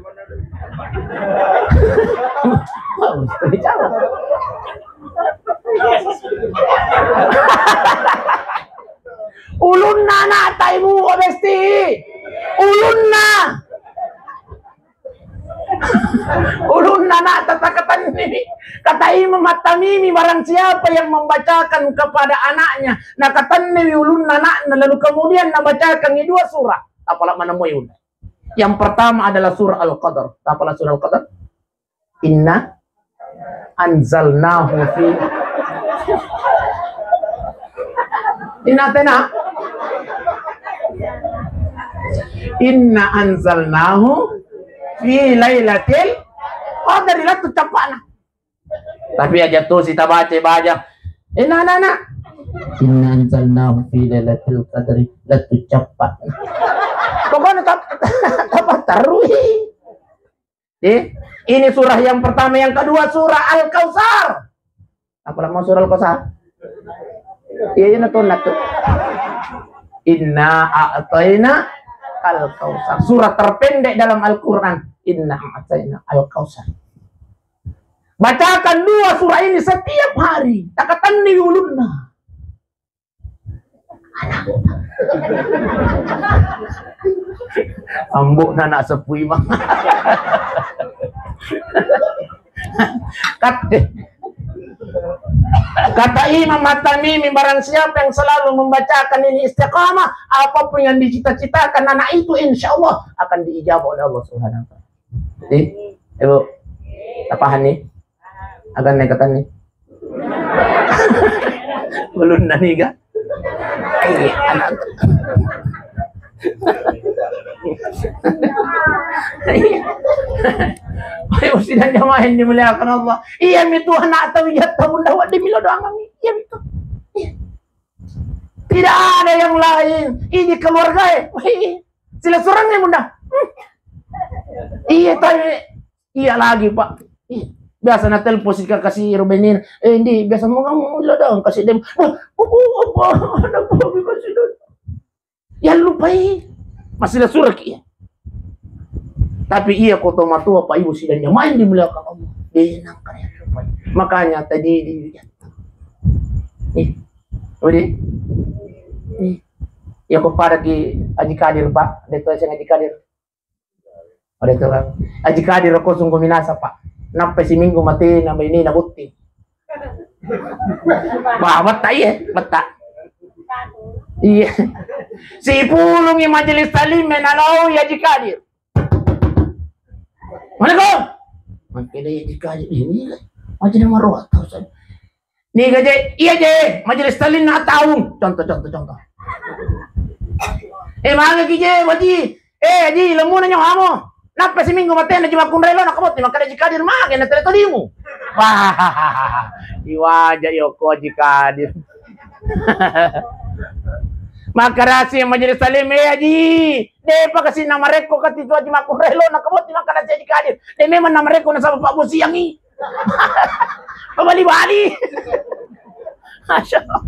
Ulunna anakta, Ibu, Besti. Ulunna. Ulunna anakta takatenni. Kata Imam At-Tamimi, barang siapa yang membacakan kepada anaknya, nakatenniwi ulunna anakna, lalu kemudian nabacakan dua surah, apala manemui ulunna. Yang pertama adalah surah Al-Qadar. Apala surah Al-Qadar? Inna anzalnahu fi, inna tena, inna anzalnahu fi lailatil qadri, latu capana. Tapi aja to sitabaca baja. Eh, na, na, na. Inna anzalnahu fi lailatul qadri, latu cepat. Pokoknya tap-, tapatarui. Eh, ini surah yang pertama, yang kedua surah Al-Kautsar. Apa mau surah Al-Kautsar? Iya, iya, natu, natu. Inna a'taina Al-Kautsar. Surah terpendek dalam Al-Quran. Inna a'taina Al-Kautsar. Bacakan dua surah ini setiap hari. Takatanni ulunna. Ambo nana sepui mang. Kat-, kata Imam At-Tamimi, barang siapa yang selalu membacakan ini istiqamah, apapun yang dicita-citakan anak itu, insya Allah akan diijabah oleh Allah Subhanahu wa Ta'ala. Jadi, Ibu, tapahan nih? Akan naik kata nih? Belum nani ga? Iya, anak. Ayo, sidang jamaah yang dimuliakan Allah. Iya, mi Tuhan, nak tahu ya, tahu dah, wak, demi lo doang kami. Iya, itu. Iya. Tidak ada yang lain. Ini keluarga, eh. Wih, sila surang nih, Bunda. Hmm. Iya, tapi iya lagi, Pak. Iya. Biasa na telepon si kakak si Rubenin. Eh, Ndi, biasa mau kamu lo dong, kasih dem. Wah, oh, oh, apa? Ada apa? Kasih dem. Ya, lupai. Masih ada surat, iya. Tapi iya, ko tomatua, Pak, Ibu, sidang jamaah yang dimuliakan Allah. Dia nangka ya, lupai. Makanya tadi di, nih. Udah. Nih. Ya, ko pada ki Haji Kadir, Pak. Dia tuh saya Haji Kadir. Ada itu kan. Haji Kadir ko sungguh minasa, Pak. Nappa siminggu mate na baine na botting. Wah, betta iya, betta. Iya. Sipulungi majelis taklim, menaloi Haji Kadir. Mana kau? Makkeda Haji Kadir ini, Haji Namaroa tahu saya. Niga je, iya je, majelis taklim na taung. Contoh, contoh, contoh. Eh, magi ki je, Haji. Eh, Haji, lemuna nyawamu. Nappa siminggu matena Haji makkunrai lo, nakabotti makkeda Haji Kadir, mage na tele tolimu. Wah, iwaja yoko Haji Kadir. Makarasi majelis taklim, eh, Haji. Depa kasi na marekko kati tu Haji makkunrai lo, nakabotti makarasi Haji Kadir. De memang na marekko nasaba Pak Bosiangi. Pabali-bali. Masya Allah.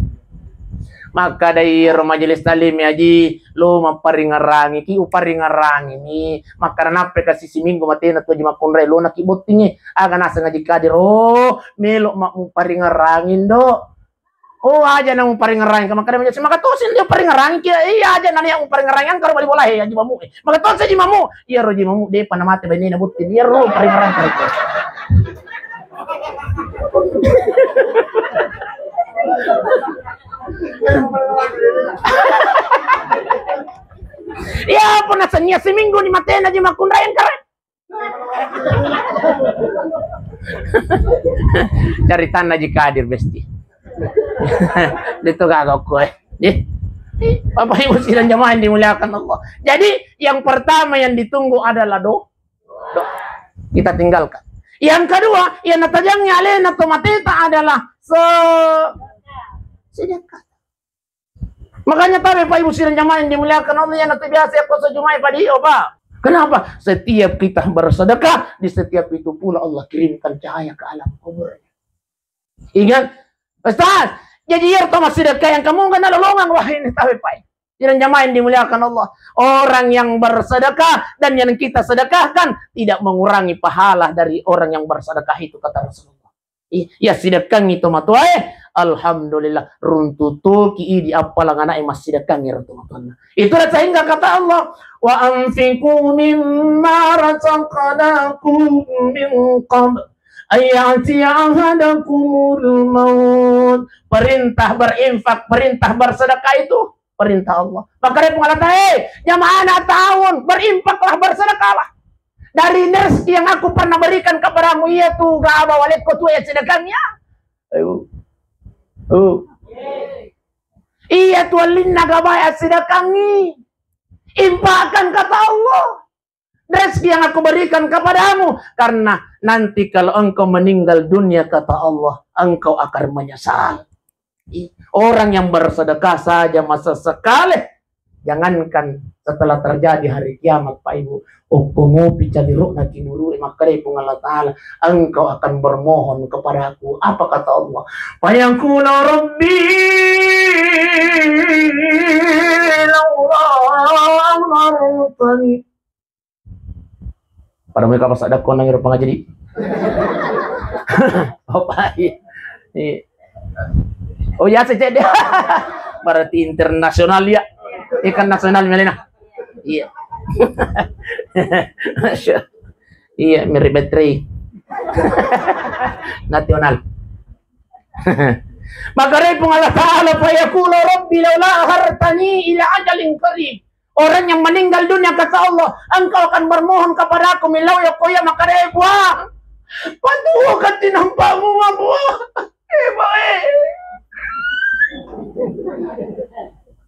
Maka dari ro majelis taklim ya, Ji, lo mapparingerangi ki, uparingerangi ni. Maka nappa kasi siminggu matena tu Haji makkunrai lo naki bottingi. Aga naseng Haji Kadir, oh, melo ma muparingerangi, Ndo. Oh, aja na muparingerangi, maka dia maka tosin dia paringerangi ki, iya aja nani yang muparingerangi, angkaro bali bola he, Haji Mamu. Maka tosin Haji Mamu, iya ro Haji Mamu, depa na mate bainena botting, iya ro paringerangi. Iya, apa naseng iya siminggu ni matena Haji makkunrai angkara. Caritanna Haji Kadir besti. Itu kagak kue. Eh. Bapak Ibu sidang jamaah yang dimuliakan Allah. Jadi yang pertama yang ditunggu adalah do-, doa. Kita tinggalkan. Yang kedua, yang natajangi alena to mateta adalah se-, sedekah. Makanya tabe, Pak Ibu sidang jamaah yang dimuliakan Allah, yang nanti biasa ya puasa Jumat padi, oh, Pak. Kenapa? Setiap kita bersedekah, di setiap itu pula Allah kirimkan cahaya ke alam kubur. Ingat, Ustaz, jadi iya to massedekah yang kamu kan lolongan, wah, ini tabe, Pak. Sidang jamaah yang dimuliakan Allah. Orang yang bersedekah dan yang kita sedekahkan tidak mengurangi pahala dari orang yang bersedekah itu, kata Rasulullah. I-, ya, sidekkangi tomatoae, alhamdulillah, runtu toki idi appalang ana'e massidekkangi ro tomatoanna. Itulah sehingga kata Allah, "Wa anfiqu mimma razaqnakum min qabl an ya'tiya ahadakumul maut." Perintah berinfak, perintah bersedekah itu perintah Allah. Maka dari Puang Allah Ta'ala, eh, jamaah anak tahun, berinfaklah, bersedekahlah. Dari rezeki yang aku pernah berikan kepadamu, iya tu gaba walekko tu ya sedekahnya. Ayo. Oh. Iya tu alinna gaba ya sedekahnya. Infakkan kata Allah. Rezeki yang aku berikan kepadamu, karena Nanti kalau engkau meninggal dunia, kata Allah, engkau akan menyesal. Orang yang bersedekah saja masa sekali, jangankan setelah terjadi hari kiamat, Pak Ibu. Okko mopi caliro'na kiburu'e, makkedai Puang Allah Ta'ala, "Engkau akan bermohon kepadaku." Apa kata Allah? "Fayaqula rabbi laula akhartani." Pada mereka pas ada konang ero pengaji di. Apa? Iya. Iya. Oh ya, saya cek dia. Berarti internasional ya. Ikan nasional melena. Iya. Iya, mirip baterai. Nasional. Makkedai Puang Allah Ta'ala, "Fayaqula rabbi laula akhartani ila ajalin qarib." Orang yang meninggal dunia, kata Allah, "Engkau akan bermohon kepadaku, millau ya koya." Makkedai Puang, "Patuo kati nampamu, Puang." Eh, baik.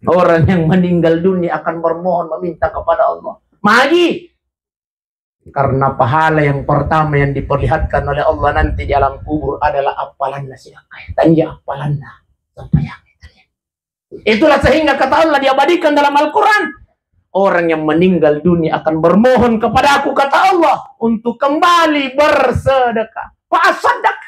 Orang yang meninggal dunia akan bermohon, meminta kepada Allah. Magi. Karena pahala yang pertama yang diperlihatkan oleh Allah nanti di alam kubur adalah appalanna sedekah. Tanja appalanna sempajang. Itulah sehingga kata Allah diabadikan dalam Al-Quran. Orang yang meninggal dunia akan bermohon kepadaku, kata Allah, untuk kembali bersedekah. Fa'asaddaq.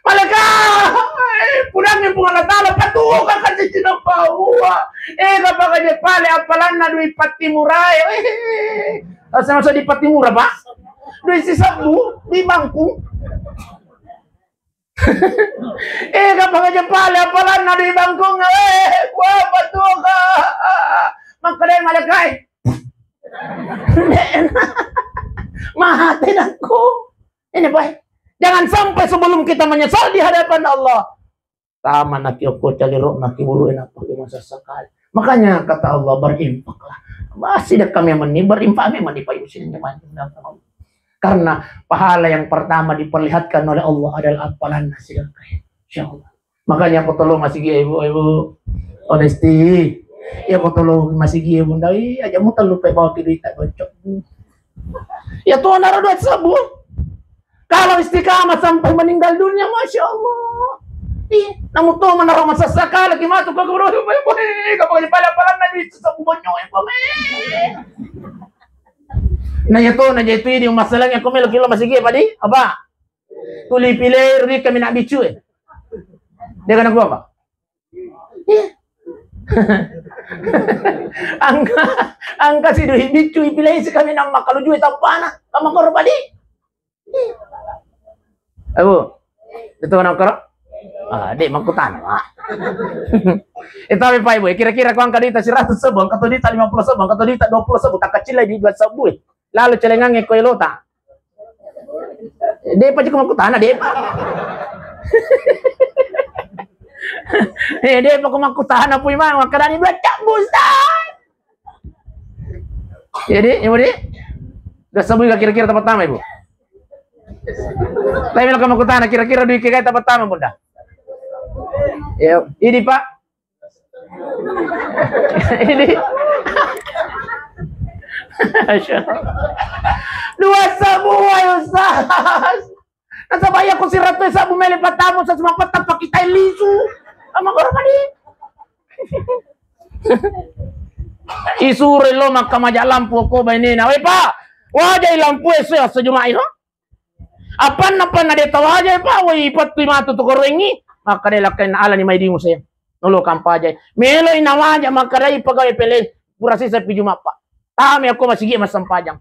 Malaikat, eh, pudangngi Puang Allah Ta'ala, patuo ka kati cinappaua. Eh, kapang aja pale appalanna dui pattimurae. Eh, sama di pattimura, Pak. Dui sisebbu, di bangku. Eh, kapang aja pale appalanna dui bangku. Eh, gua patuo ka. Makkedai malaikat. Mate nakku. Ini, boy. Jangan sampai sebelum kita menyesal di hadapan Allah. Tama naki okko caliro'na kiburu'e, nappa ki masa sekali. Makanya kata Allah, berinfaklah. Masih dekat memang nih, berinfak memang nih, Pak Yusuf, jemaah yang dimuliakan Allah. Karena pahala yang pertama diperlihatkan oleh Allah adalah appalanna sedekah. Insya Allah. Makanya aku tolong masigi, ibu, ibu. Honesty. Ya, aku tolong masigi, ibu. Ndai aja mu telu pe bawa ki duit tak bocok. Ya, tuh, naro duit sebbu. Kalau istiqamah sampai meninggal dunia, masya Allah. Ih, namu to menaro masessa kala ki matu ke guru, boy, boy, kapang aja pale appalanna duit sebbu bocok, eh, boy. Nah, ya, tuh, nah, jadi itu ini masalahnya, aku melo kilo masigi, apa di? Apa? Tuli pile, rugi kami nak bicu, eh. Dia kena gua apa? Iya. Angka, angka si duit bicu, ipilai si kami nama kalau duit apa na? Kamu korban di? Iya. Abu, itu kena koro? Ah, dek, makkutana, Pak. Eh, tapi, Pak, Ibu, kira-kira kau angka duit seratus sebbu, angka duit lima puluh sebbu, angka duit dua puluh sebbu, tak kecil lagi dua sebbu, eh. Lalu celengangnge ko elota. De'pa jeko makkutana, de'pa. Eh, de'pa ko makkutana, pui mang, makkedani dua cabbu, Ustaz. Jadi, ibu di? Dua sebbu kira-kira tempat tama, Ibu. Tapi kalau makkutana, kira-kira duit kegai tempat tama, Bunda? Ya, ini, Pak. Ini. Masya Allah. Dua sebbu, wahai Ustaz. Nasaba iya ko siratu sebbu mele patamu, sasma pata pakitai lisu. Ama kormadi. Isuro lo makkamaja lampu ko bainena. Weh, Pak, wajai lampu e, sejumai, no? Apanna-panna de' tawajai, Pak, woi, ipattui matu tu korengngi. Makkadai lakkainna alani mai dimu, sayang. Nolo kampajai. Meloi nawaja, makkadai pegawai pele, pura sisa pi Juma, Pak. Tame akko masigi massempajang.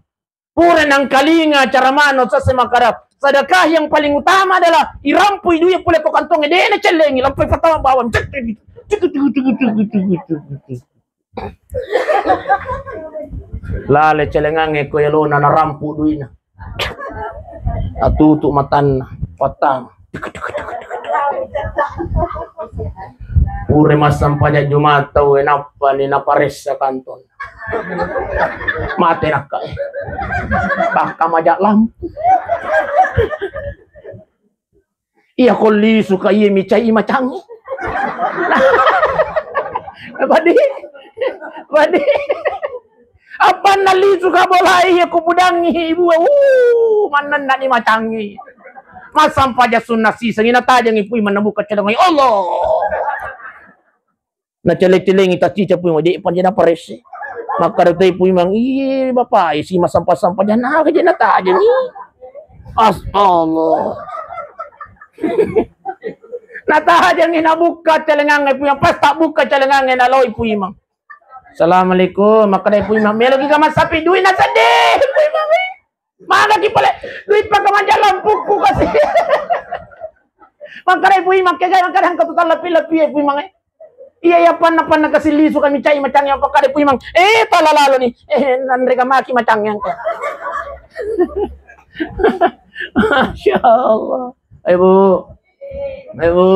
Pura nangkalinga cara mano sase makkada, sedekah yang paling utama adalah irampui duit pole ko kantong, de' nacellengi, lampai pertama bawang. Cek, cek, cek. Lale celengangnge ko elona, narampu duina. Atutu matanna, pattama. Pure massempajang Juma tau e, nappa ni naparessa kantong. Mate nakka e. Pakka maja lampu. Iya ko lisu ka iye micai macangi. Padi. Padi. Appanna lisu ka bolae iya kupudangngi ibue, uh, mannennani macangngi. Massampajang sunna sisengngi natajengngi Puimang nabukka calengangnge. Allah. Nacele-celengi tacica Puimang, de' panja naparesse. Makkada toi Puimang, "Iye, Bapak, isi massampa-sampajang naga je natajengngi." Astagfirullah. Natajengngi nabukka calengangnge Puimang, pas tabbukka calengangnge naloi Puimang. "Assalamualaikum," makkadai Puimang, "Meloki ka massapi duit?" Nasedding Puimang, eh. Magaki pale duit paka majalang pukku kasi. Makkadai Puimang, "Kega makkada engka tu tallepi-lepi e Puimang, eh?" "Iya, iya, panna-panna kasi lisu kami cai macang yang pakkadai Puimang." "Eh, tala lalo ni. Eh, nanre ka maki macang yang ka." Masya Allah. Ayo, Bu. Ayo, Bu.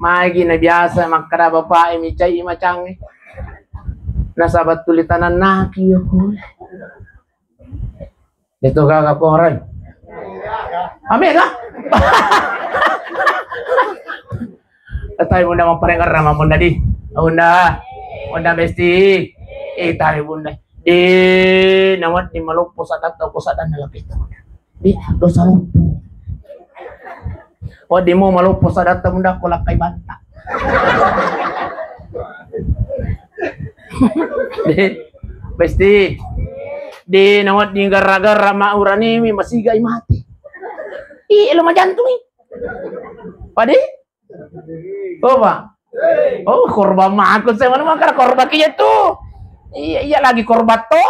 Magi na biasa makkada bapak e micai macangnge. Nasaba tuli tanannaki yo kule. Itu gaga korai. Ame ga? Tapi Bunda maparengerra ma Bunda di. Bunda. Bunda Besti. Eh, tapi Bunda. Di nawedding maloppo sadatta ko sadanna lapita. Di dosa loppo. Wedding mo maloppo sadatta Bunda ko lakkai banta. Di Besti. Di nawedding garra-garra ma uranimi masigai mati. Ih, lo majantungi. Padi? Oh, Pak. Oh, korban mako saya mana makkada korban ki tu. Iya, iya lagi korban to.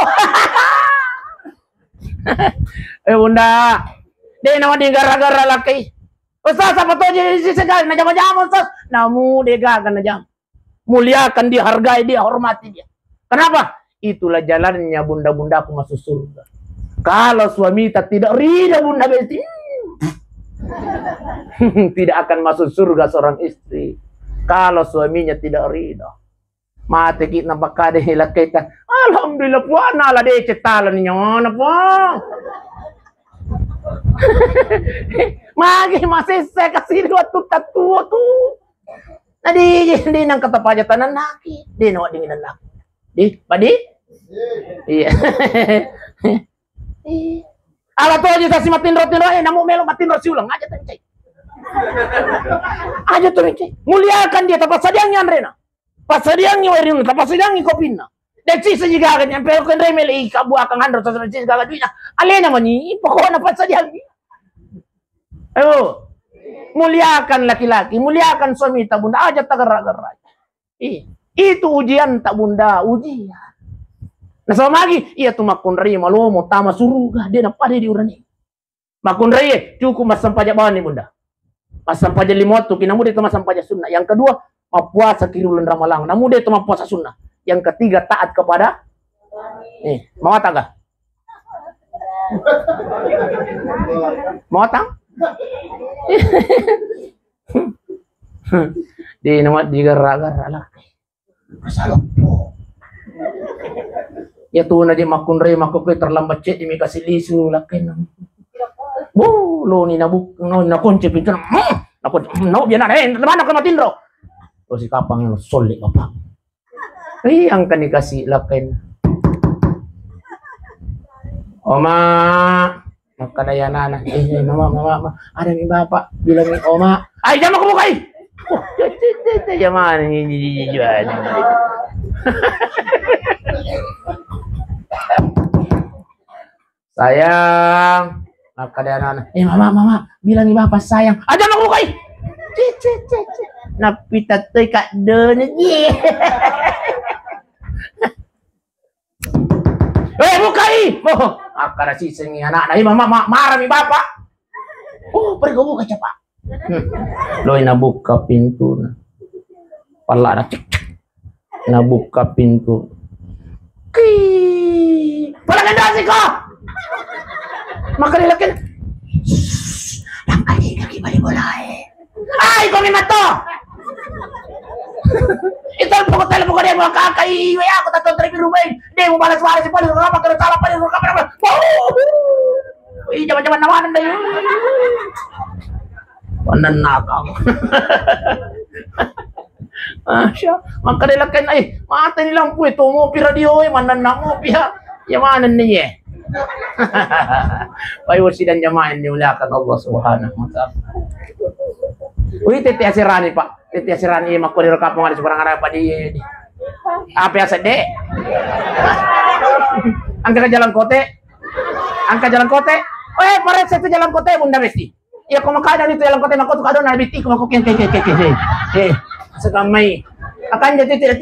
Eh, Bunda. De nawedding garra-garra lakkai. Ustaz, apa to je isi segala najama-jama, Ustaz? Namu de gaga najama. Muliakan dia, hargai dia, hormati dia. Kenapa? Itulah jalannya bunda-bundaku masuk surga. Kalau suamita tidak ridho, Bunda Besti, tidak akan masuk surga seorang istri. Kalau suaminya tidak ridho. Mate ki napakkade lakkaita. Alhamdulillah, Puang, nala deceng tala ni nyona, Puang. Magi masessa kasi waktu tattuo tu. Nah, di, di nang kata paja tanah naki, di nawa dingin naki. Di, padi? Iya. Ala to aja sasi matinro-tinro, eh, namu melo matinro siulang aja tu, Cai. Aja tu, Cai. Muliakan dia, tapassadiangngi anrena. Passadiangngi wae rinna, tapassadiangngi kopinna. De sisa jigaga nyampe ko enre mele ika buakang anro, sasa sisa gaga duitna. Alena mani, pokokna passadiangngi. Ayo, muliakan laki-laki, muliakan suamita, Bunda, aja tagerra-gerra. Ih, itu ujian ta, Bunda, ujian. Nasaba magi, iya tu makkunrai malomo tama suruga, de napada diurani. Makkunrai cukup massampaja bawani, Bunda. Massampaja lima waktu, ki namu de to massampaja sunnah. Yang kedua, mappuasa ki ri uleng Ramalang. Namu de to mappuasa sunnah. Yang ketiga, taat kepada, eh, mawatang ga? Mawatang? Di nama digarra-garra lah. Masaloppo. Ya tu na di makkunrai makko koe terlambat ceddi mi kasi lisu lakkainna. Bo, lo ni nabuk, no, nakunci pintuna. Hmm, nakunci, hmm, no, biar na, eh, mana ko matinro? Lo si kapang lo solli bapak. Ih, angka ni kasi lakkainna. Oma. Makkada anana, "Eh, eh, mama, mama, mama, ada mi bapak, bilang mi oma." "Ai, jama ko bukai." Oh, cek, cek, cek, cek, jama ni, ni, ni, ni, ni. "Sayang," makkada anana, "Eh, mama, mama, bilang mi bapak sayang." "Ah, jama ko bukai." Cek, cek, cek, cek. Napita toi kak dona, ye. "Eh, bukai!" Oh, akkada sisengngi anakna. "Eh, mama, ma-, marah mi bapak." "Oh, pergi buka cepat." Hmm. Loi nabuka pintu. Pallada cek, cek. Nabuka pintu. Ki. "Pala gendasi ko." Maka dileken. Langkah lagi balik bola, eh. Ai, komi matto. Itu pokok tele pokok dia mau kakak iwe aku tak tahu terlebih rumah. Dia mau balas balas paling apa kalau salah paling apa apa. Ih, jaman-jaman nawanan deh. Panen nakal. Masya, makkeda lakkainna, eh, matani lampu e, tomopi radio e, mannanna mopi ha. Ya manenni ye. Bapak Ibu sidang jamaah yang dimuliakan Allah Subhanahu wa Ta'ala. Wih, tette aserani, Pak. Tette aserani, makko di rekapong ada sebarang ada apa di, di. Apa ya sedek? Angka ke jalan kote. Angka jalan kote. Eh, paret satu jalan kote, Bunda Besti. Iya, ko makkeda itu jalan kote, makko tu kadona, Besti, ko makko kian, ke, ke, ke, ke, ke. Eh, sekamai. Akan jadi tidak.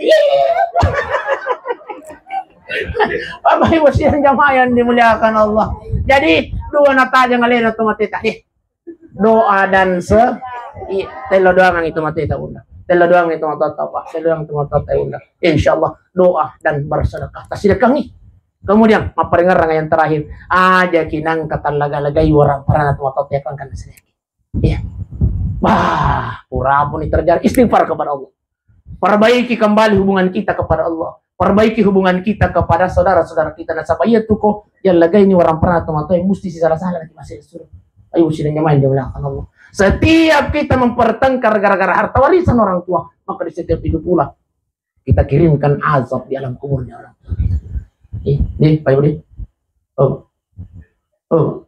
Bapak Ibu sidang jamaah yang dimuliakan Allah. Jadi, dua natajang alena tu mati tadi. Doa dan se-, i-, tello doangan itu matoatta, Bunda. Tello doangan itu matoatta, Pak. Tello doangan itu matoatta, Bunda. Insya Allah, doa dan bersedekah. Tasedekah ni. Kemudian, mapparingerrang yang terakhir, aja kinang katallaga-lagai warang perana tu matoatta yang kan sedekah. Iya. Wah, pura pun terjadi istighfar kepada Allah. Perbaiki kembali hubungan kita kepada Allah. Perbaiki hubungan kita kepada saudara-saudara kita. Nasaba iya tu ko, yang lagai ini orang pernah teman-teman, musti si salah-salah lagi masih suruh. Ayo, sidang jamaah yang dimuliakan Allah. Setiap kita mempertengkar gara-gara harta warisan orang tua, maka di setiap itu pula kita kirimkan azab di alam kuburnya orang tua. Eh, deh, Pak Ibu deh. Oh. Oh.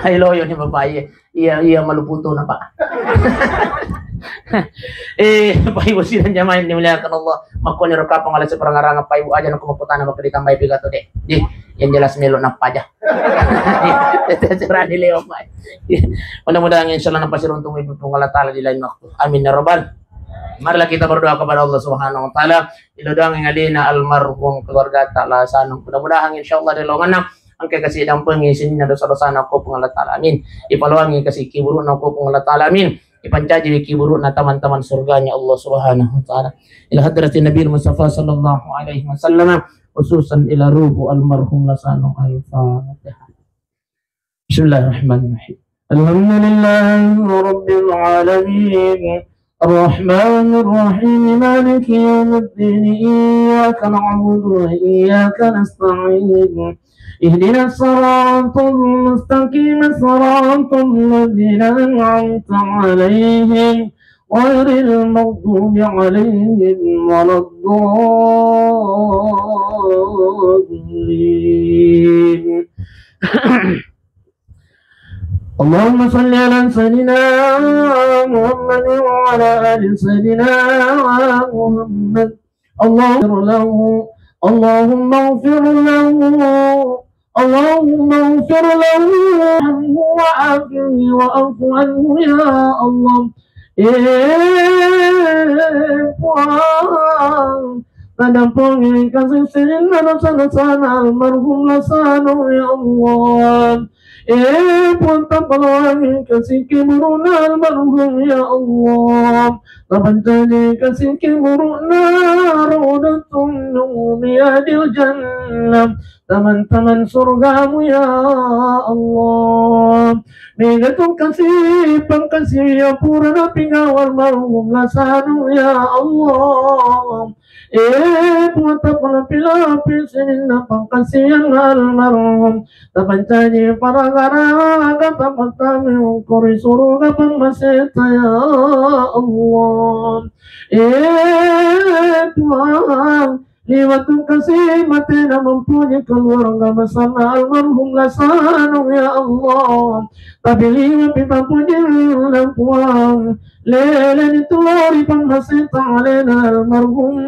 Hai loyo ni Bapak, iya. Iya, iya, malu putu na, Pak. Eh, Bapak Ibu sidang jamaah yang dimuliakan Allah. Makko ni roka pengala seperang-arang Bapak Ibu aja nako maputana maka ditambahi piga tu deh. Deh, yang jelas melo napa aja. Itu cerah di lewat, Pak. Mudah-mudahan insya Allah napa siruntung Ibu Pung Allah Ta'ala di lain waktu. Amin ya Rabbal. Marilah kita berdoa kepada Allah Subhanahu wa Ta'ala. Ilo doang yang alina almarhum keluarga Ta'ala sana. Mudah-mudahan insya Allah di lowonganna engka kasi dampengi sininna dosa-dosana ko Puang Allah Ta'ala, amin. Ipaloangi kasi kiburukna ko Puang Allah Ta'ala, amin. Ipancaji kiburukna taman-taman surganya Allah Subhanahu wa Ta'ala. Ila hadratin Nabi Mustafa sallallahu alaihi wasallam, khususan ila ruhu almarhum Lasano. Al-Fatihah. Bismillahirrahmanirrahim. Alhamdulillahi rabbil alamin. الرحمن الرحيم. مالك يوم الدين. إياك نعبد وإياك نستعين. اهدنا الصراط المستقيم. صراط الذين أنعمت عليهم غير المغضوب عليهم ولا الضالين. اللهم صل على سيدنا محمد وعلى آل سيدنا محمد. اللهم اغفر له. اللهم اغفر له. اللهم اغفر له وارحمه وعافه واعف عنه يا الله. Eh, Puang, tadampengi kasi sininna dosa-dosana almarhum Lasano, ya Allah. Eh, Puang, tapaloangi kasi kiburukna almarhum, ya Allah. Tapancaji kasi kiburukna, rawdatun min riyadil jannah, taman-taman surgamu, ya Allah. Mega tu kasi pangkasi yang pura napigawa almarhum Lasano, ya Allah. Eh, Puang, tapalapi-lapi sininna pangkasiang almarhum. Tapancaji paragaraga, tapattama okko ri suruga pammaseta, ya Allah. Eh, Puang, liwat tu kasi matena mempunyai keluarga besarna almarhum Lasano, ya Allah. Tapi liwat pi pampujinna, Puang, leleni tu lao ri pammaseta alena almarhum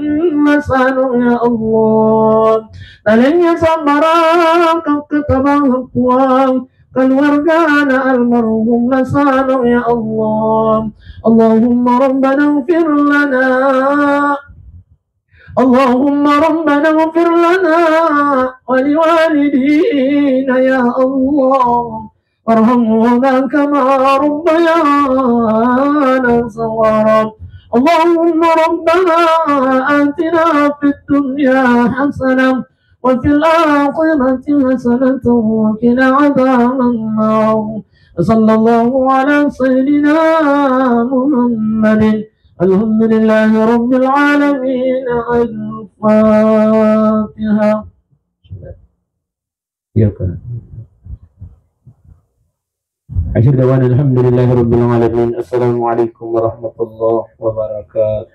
Lasano, ya Allah. Talengngi sambarang kau ketabang, Puang, keluargana almarhum Lasano, ya Allah. Allahumma rabbana ighfir lana. Allahumma rabbana ighfir lana wa liwalidina, ya Allah. Warhamhuma kama rabbayana saghara. Allahumma rabbana atina fid dunya hasanah wa fil akhirati hasanah wa qina adzaban nar. Wa sallallahu ala sayyidina Muhammadin. Alhamdulillahi rabbil alamin. Al-Fatihah. Iya, Kak. Akhir dawana alhamdulillahi rabbil alamin. Assalamualaikum warahmatullahi wabarakatuh.